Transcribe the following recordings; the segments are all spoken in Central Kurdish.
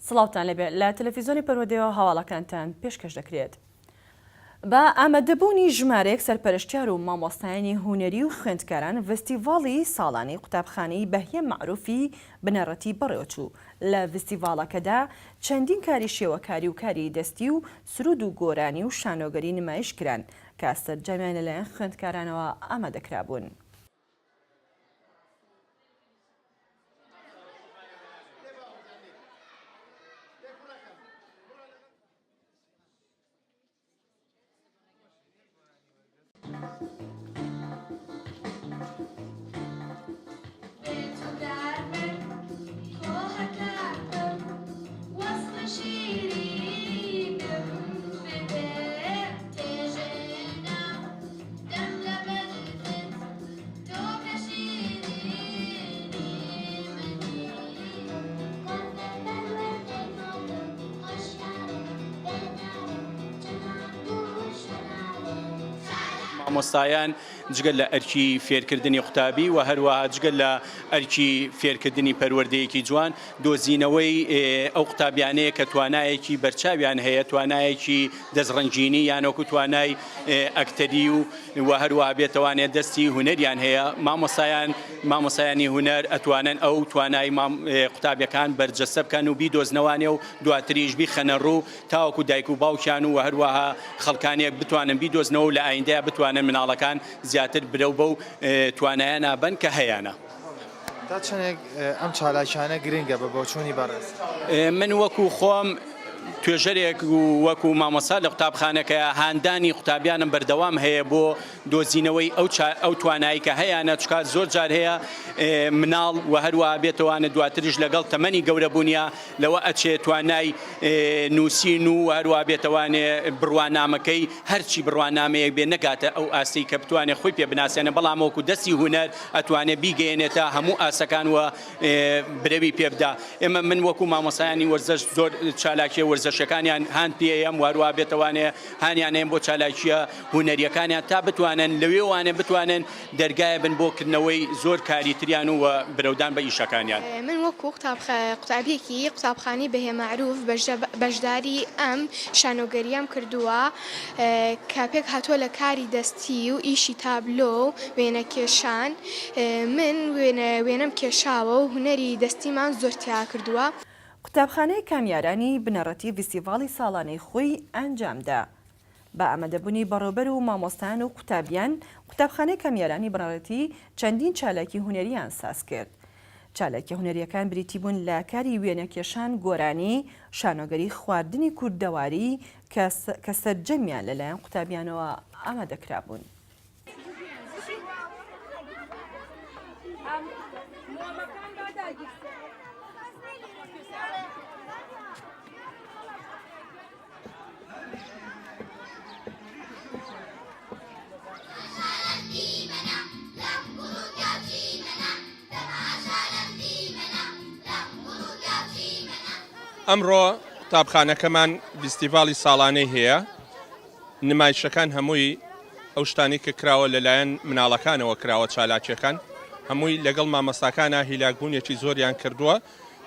سڵاوتان لێبێ لە تەلەفیزۆنی پەروەردەوە هەواڵەکانتان پێشکەش دەکرێت. بە ئامادەبوونی ژمارەیەک سەرپەرشتیار و مامۆستایانی هونەری و خوێندکاران ڤستیڤاڵی ساڵانەی قوتابخانەی بەهیە مەعروفی بنەڕەتی بەڕێوەچوو، لە ڤستیڤاڵەکەدا چەندین کاری شێوەکاری و کاری دەستی و سرود و گۆرانی و شانۆگەری نمایش کران کە سەرجەمیان لەلایەن خوێندکارانەوە ئامادەکرابوون. مامۆستایان جگە لە ئەرکی فێرکردنی قوتابی و هەروەها جگە لە ئەرکی فێرکردنی پەروەردەیەکی جوان دۆزینەوەی ئەو قوتابیانەیە کە توانایەکی بەرچاویان هەیە توانایەکی دەستڕەنگینی یان وەکو توانای ئەکتەری و و هەروەها بێتوانێت دەستی هونەریان هەیە مامۆستایان مامۆستایانی هونەر ئەتوانن ئەو توانای قوتابیەکان بەرجەستە بکەن و بیدۆزنەوانێ و دواتریش بیخەنە ڕوو تاوەکو دایک و باوکیان و هەروەها خەڵکانێک بتوانن بیدۆزنەوە و لە ئایندەیا بتوانن مناڵەکان زیاتر برەو بەو توانایانە بەن کە هەیانە. تا چەندێک ئەم چالاکیانە گرنگە بە بۆچوونی بەڕێز؟ من وەکو خۆم توێژەرێک و وەکو مامۆستا لە قوتابخانەکە هاندانی قوتابیانم بەردەوام هەیە بۆ دۆزینەوەی ئەو ئەو توانایی کە هەیانە چکا زۆر جار هەیە مناڵ و هەروەها بێتوانە دواتریش لەگەڵ تەمەنی گەورەبوونیا لەوە ئەچێ توانای نووسین و هەروە بێتوانێ بڕوانامەکەی هەرچی بڕوانامەیەک بێ نەگاتە ئەو ئاستەی کە بتوانێ خۆی پێ بناسێنێ بەڵام وەکو دەستی هونەر ئەتوانێ بیگەیەنێتە هەموو ئاستەکان و برەوی پێ بدا ئێمە من وەکو مامۆستایانی وەرزش زۆر چالاکیە وەرزشەکانیان هان پێیەم واروا بێتوانێ هانیان ئەیەم بۆ چالاکیە هونەریەکانیان تا بتوانن لەوێوانێ بتوانن دەرگایە بن بۆ کردنەوەی زۆر کاری تریان و برەودان بە ئیشەکانیان. من وەکو قوتابیەکی قوتابخانەی بەهێ مەعروف بەشداری ئەم شانۆگەریەم کردووە کە پێکهاتووە لە کاری دەستی و ئیشی تابلۆ و وێنەکێشان من وێنەم کێشاوە و هونەری دەستیمان زۆر تیا کردووە. قوتابخانەی کامیارانی بنەڕەتی ڤیستیڤاڵی ساڵانەی خۆی ئەنجامدا. بە ئامادەبونی بەڕێوبەر و مامۆستایان و قوتابیان، قوتابخانەی کامیارانی بنەڕەتی چەندین چالاکی هونەریان سازکرد. چالاکیە هونەریەکان بریتی بوون لە کاری وێنەکێشان، گۆرانی، شانۆگەری خواردنی کوردەواری کە کە سەرجەمیان لەلایەن قوتابیانەوە ئامادەکرابوون. ئەمڕۆ قوتابخانەکەمان ڤیستیڤاڵی ساڵانەی هەیە، نمایشەکان هەمووی ئەو شتانەی کە کراوە لەلایەن مناڵەکانەوە کراوە چالاکیەکان هەمووی لەگەڵ مامۆستاکانا هیلاکبوونێکی زۆریان کردووە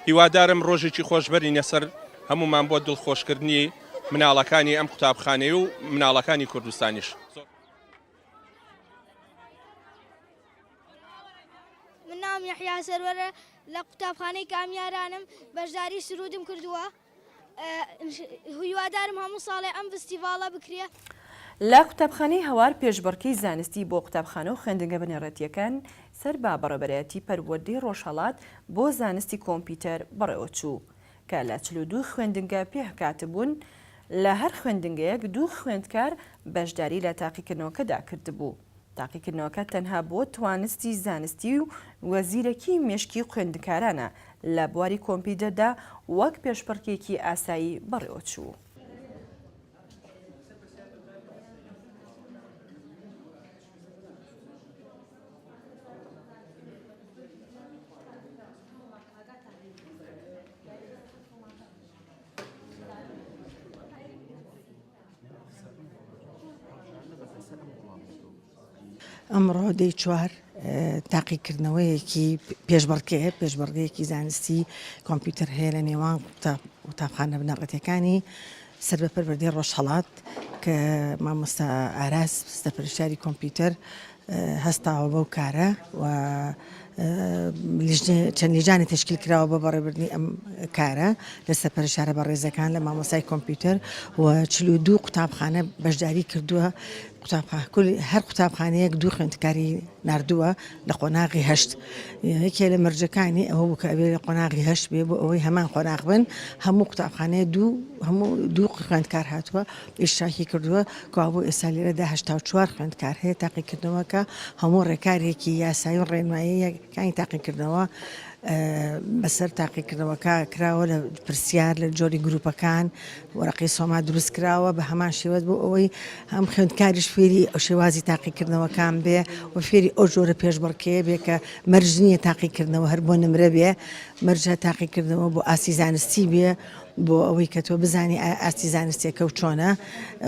هیوادارم ڕۆژێکی خۆش بەرینە سەر هەموومان بۆ دڵخۆشکردنی مناڵەکانی ئەم قوتابخانەیە و مناڵەکانی کوردستانیش. من ناوم یەحیا سەروەرە لە قوتابخانەی کامیارانم بەشداری سرودم کردووە هیوادارم هەموو ساڵێ ئەم ڤستیڤاڵە بکرێ. لە قوتابخانەی هەوار پێشبڕکێی زانستی بۆ قوتابخانە و خوێندنگە بنەڕەتییەکان سەر بە بەڕێوەبەرایەتی پەروەردەی ڕۆژهەڵات بۆ زانستی کۆمپیوتەر بەڕێوەچوو کە لە 42 خوێندنگە پێکهاتبوون، لە هەر خوێندنگەیەک دوو خوێندکار بەشداری لە تاقیکردنەوەکەدا کردبوو. تاقیکردنەوەکە تەنها بۆ توانستی زانستی و زیرەکی مێشکی خوێندکارانە لە بواری کۆمپیوتەردا وەک پێشبڕکێکی ئاسایی بەڕێوەچوو. ئەمڕۆ دەی چوار. تاقیکردنەوەیەکی پێشبڕکێ پێشبڕگەیەکی زانستی کۆمپیوتەر هەیە لە نێوان قوتابخانە بنەڕەتیەکانی سەر بە پەروەردەی ڕۆژهەڵات کە مامۆستا ئاراس سەرپەرشتیاری کۆمپیوتەر هەستاوە بەو کارە و چەند لیژانی تەشکیل کراوە بۆ بەڕێوەبردنی ئەم کارە لە سەرپەرشتیارە بەڕێزەکان لە مامۆستای کۆمپیوتەر و 42 قوتابخانە بەشداری کردووە هەر قوتابخانەیەک دوو خوێندکاری ناردووە لە قۆناغی هەشت یەکێ لە مەرجەکانی ئەوە بوو کە ئەبێ لە قۆناغی هەشت بێ بۆ ئەوەی هەمان قۆناغ بن هەموو قوتابخانەیە دوو هەموو دوو خوێندکار هاتووە ئیشتراکی کردووە کەوابوو ئێستا لێرەدا 84 خوێندکار هەیە تاقیکردنەوەکە هەموو ڕێکارێکی یاسایی و ڕێنماییەکانی تاقیکردنەوە بەسەر تاقیکردنەوەکە کراوە لە پرسیار لە جۆری گروپەکان وەرەقەی سۆما دروست کراوە بە هەمان شێوەت بۆ ئەوەی هەم خوێندکاریش فێری ئەو شێوازی تاقیکردنەوەکان بێ و فێری ئەو جۆرە پێشبڕکێیە بێ کە مەرج نییە تاقیکردنەوە هەر بۆ نمرە بێ مەرجە تاقیکردنەوە بۆ ئاستی زانستی بێ بۆ ئەوەی کە تۆ بزانی ئاستی زانستیەکە و چۆنە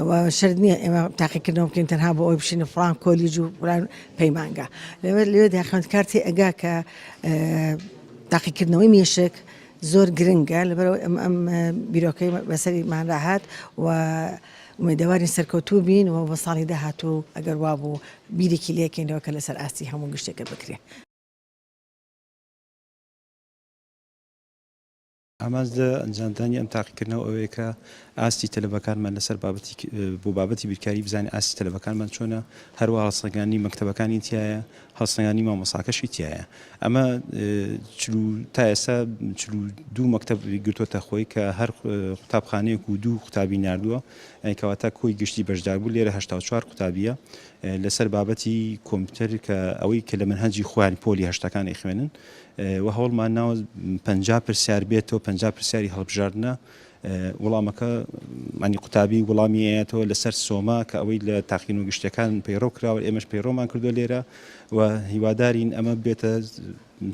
و شەرت نییە ئێمە تاقیکردنەوە بکەین تەنها بۆ ئەوەی بچینە فڵان کۆلیج و فڵان پەیمانگا لەوێ لێدا خوێندکار تێ ئەگا کە تاقیکردنەوەی مێشک زۆر گرنگە لەبەرئەوەی ئەم ئەم بیرۆکەی بەسەریماندا هات و ئومێدەوارین سەرکەوتوو بین و بۆ ساڵی داهاتوو ئەگەر وابوو بیرێکی لێکەینەوە کە لەسەر ئاستی هەموو گشتێکە بکرێ. ئامانج لە ئەنجامدانی ئەم تاقیکردنەوە ئەوەیە کە ئاستی تەلەبەکانمان لەسەر بابەتی بۆ بابەتی بیرکاری بزانین ئاستی تەلەبەکانمان چۆنە، هەروەها هەڵسەنگاندنی مەکتەبەکانی تیایە، هەڵسەنگاندنی مامۆستاکەشی تیایە. ئەمە تا ئێستا 42 مەکتەب گرتۆتە خۆی کە هەر قوتابخانەیەک و دوو قوتابی ناردووە، کەواتە کۆی گشتی بەشداربوو لێرە 84 قوتابییە لەسەر بابەتی کۆمپیوتەر کە ئەوەی کە لە مەنهەجی خۆیان پۆلی هەشتەکان ئەیخوێنن و هەوڵمان ناوە 50 پرسیار بێتەوە 50 پرسیاری هەڵبژاردنە وڵامەکە مانی قوتابی وڵامی ئەیاتەوە لەسەر سۆما کە ئەوەی لە تاقینەوە گشتیەکان پەیڕەو کراوە ئێمەش پەیڕەومان کردووە لێرە و هیوادارین ئەمە بێتە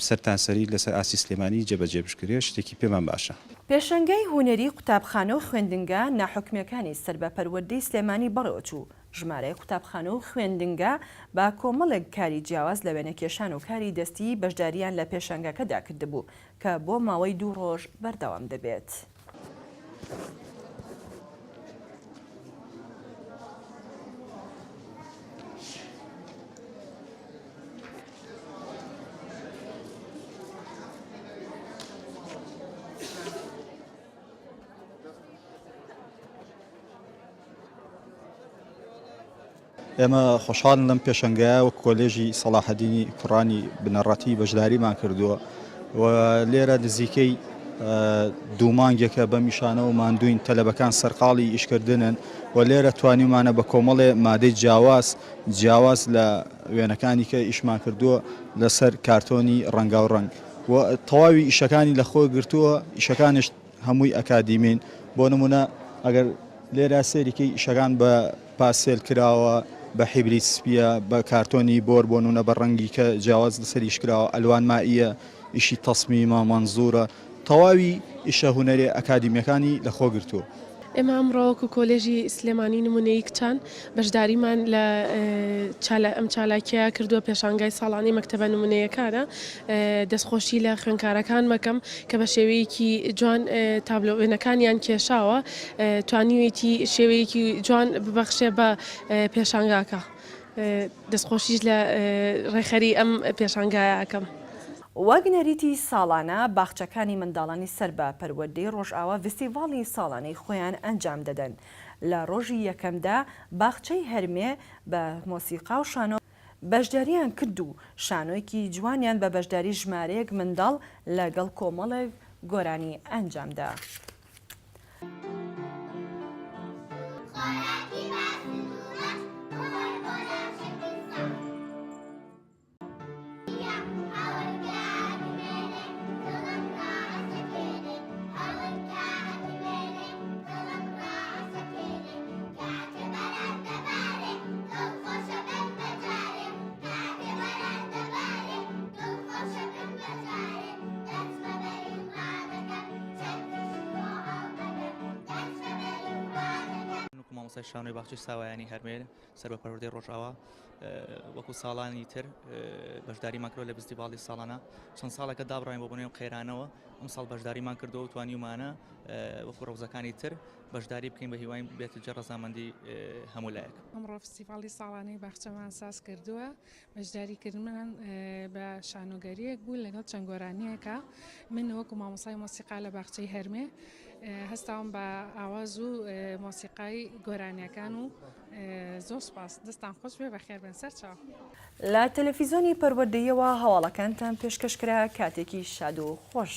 سەرتاسەری لەسەر ئاستی سلێمانی جێبەجێ بشکرێت شتێکی پێمان باشە. پێشەنگای هونەری قوتابخانە و خوێندنگە ناحوکمیەکانی سەر بە پەروەردەی سلێمانی بەڕێوەچوو، ژمارەی قوتابخانە و خوێندنگە بە کۆمەڵێک کاری جیاواز لە وێنەکێشان و کاری دەستی بەشدارییان لە پێشانگاکەدا کردبوو کە بۆ ماوەی دوو ڕۆژ بەردەوام دەبێت. ئێمە خۆشحاڵین لەم پێشەنگایە وەک کۆلێژی سەڵاحەدینی کوڕانی بنەڕەتی بەشداریمان کردووە و لێرە نزیکەی دوو مانگێکە بەم ئیشانەوە ماندووین تەلەبەکان سەرقاڵی ئیشکردنن و لێرە توانیومانە بە کۆمەڵێ مادەی جیاواز جیاواز لە وێنەکانی کە ئیشمان کردووە لەسەر کارتۆنی ڕەنگاوڕەنگ و تەواوی ئیشەکانی لەخۆ گرتووە ئیشەکانیش هەمووی ئەکادیمین بۆ نمونە ئەگەر لێرە سەیری کەی ئیشەکان بە پاسێل کراوە بە حیبری سپیە بە کارتۆنی بۆر بۆ نونە بە ڕەنگی کە جیاواز لەسەر ئیش کراوە ئەلوان مائیە ئیشی تەسمیمە مەنزورە تەواوی ئیشە هونەریە ئەکادیمیەکانی لەخۆ گرتووە. ئێمە ئەمڕۆ وەکو کۆلێژی سلێمانی نمونەیی کچان بەشداریمان لە ئەم چالاکیە کردووە پێشانگای ساڵانەی مەکتەبە نمونەیەکانە دەستخۆشی لە خوێنکارەکان مەکەم کە بە شێوەیەکی جوان تابلۆ وێنەکانیان کێشاوە توانیوێتی شێوەیەکی جوان ببەخشێ بە پێشانگاکە دەستخۆشیش لە ڕێکخەری ئەم پێشانگایە ئەکەم. وەک نەریتی ساڵانە باخچەکانی منداڵانی سەر بە پەروەردەی ڕۆژئاوا ڤیستیڤاڵی ساڵانەی خۆیان ئەنجام دەدەن. لە ڕۆژی یەکەمدا باخچەی هەرمێ بە مۆسیقا و شانۆ بەشداریان کرد و شانۆیەکی جوانیان بە بەشداری ژمارەیەک منداڵ لەگەڵ کۆمەڵێک گۆرانی ئەنجامدا. مامۆستای شانۆی باخچەی ساوایانی هەرمێ سەر بە پەروەردەی ڕۆژئاوا وەکو ساڵانی تر بەشداریمان کردوە لە فیستیڤاڵی ساڵانە چەند ساڵێکە دابڕاین بۆ بۆنەی قەیرانەوە ئەمساڵ بەشداریمان کردووە و توانیومانە وەکو ڕەوزەکانی تر بەشداری بکەین بە هیواین بێتە جێ ڕەزامەندی هەموو لایەک. ئەمڕۆ فستیڤاڵی ساڵانەی باخچەمان ساز کردووە، بەشداری کردنمان بە شانۆگەرییەک بوو لەگەڵ چەند گۆرانییەکە، من وەکو مامۆستای مۆسیقا لە باخچەی هەرمێ هەستاوم بە ئاواز و مۆسیقای گۆرانییەکان و زۆر سوپاس دەستان خۆش بێ بەخێر بێن سەرچاو. لە تەلەفیزۆنی پەروەردەییەوە هەواڵەکانتان پێشکەش کرا کاتێکی شاد و خۆش.